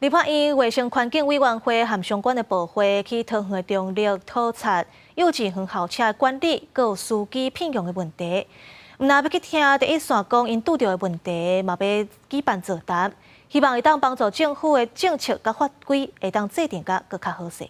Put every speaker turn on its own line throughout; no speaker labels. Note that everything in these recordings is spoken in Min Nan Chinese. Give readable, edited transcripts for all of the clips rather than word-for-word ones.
立法院衛生環境委員會和相關的部會去桃園中壢考察幼稚園校車管理，閣有司機聘用的問題。毋但欲去聽第一線講𪜶拄著的問題，嘛欲舉辦座談，希望會當幫助政府的政策佮法規會當制定甲閣較好勢。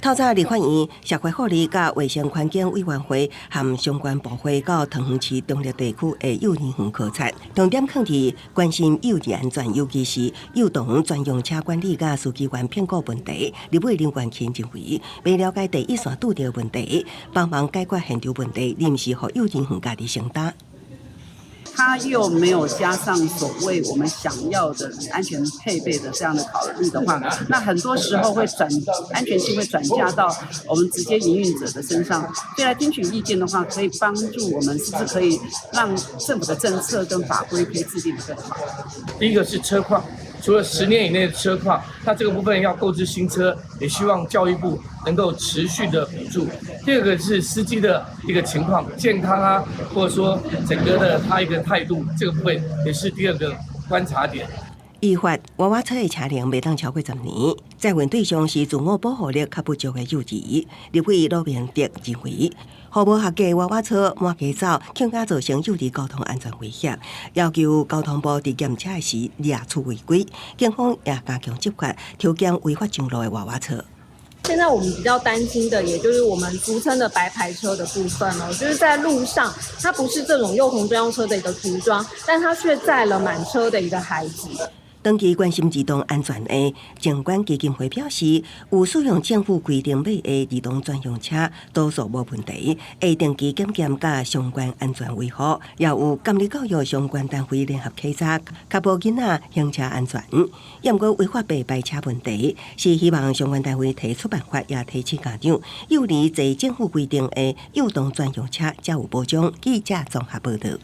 透早立法院社會福利佮衛生環境委員會和相關部會到桃園市中壢地區的幼兒園考察，重點放佇關心幼兒安全，尤其是幼童專用車管理佮司機員聘僱問題。立委林冠芹認為，欲了解第一線拄著問題，幫忙解決現場問題，毋是予幼兒園家己承擔。
他又沒有加上所謂我們想要的安全配備的這樣的考慮的話，那很多時候會轉安全性會轉嫁到我們直接營運者的身上。所以來聽取意見的話，可以幫助我們，是不是可以讓政府的政策跟法規可以制定得更好？
第一個是車況，除了10年以內的車況，那這個部分要購置新車，也希望教育部能夠持續的補助。第二個是司機的一個情況，健康啊，或者說整個的他一個態度，這個部分也是第二個觀察點。
依法，娃娃車的車齡袂當超過10年，載運對象是自我保護力較不足的幼兒。立委羅明哲認為，予無合格娃娃車滿街走，更加造成幼兒交通安全威脅，要求交通部佇檢車時掠出違規，警方也加強執法，抽檢違法上路的娃娃車。
現在我們比較擔心的，也就是我們俗稱的白牌車的部分哦，就是在路上，它不是這種幼童專用車的一個塗裝，但它卻載了滿車的一個孩子。
長期關心兒童安全的靜觀基金會表示，有使用政府規定買的兒童專用車，多數無問題，會定期檢驗佮相關安全維護，也有監理教育相關單位聯合稽查，確保囡仔行車安全。毋過違法白牌車問題，是希望相關單位提出辦法，也提醒家長，幼兒坐政府規定的幼童專用車才有保障。記者綜合報道。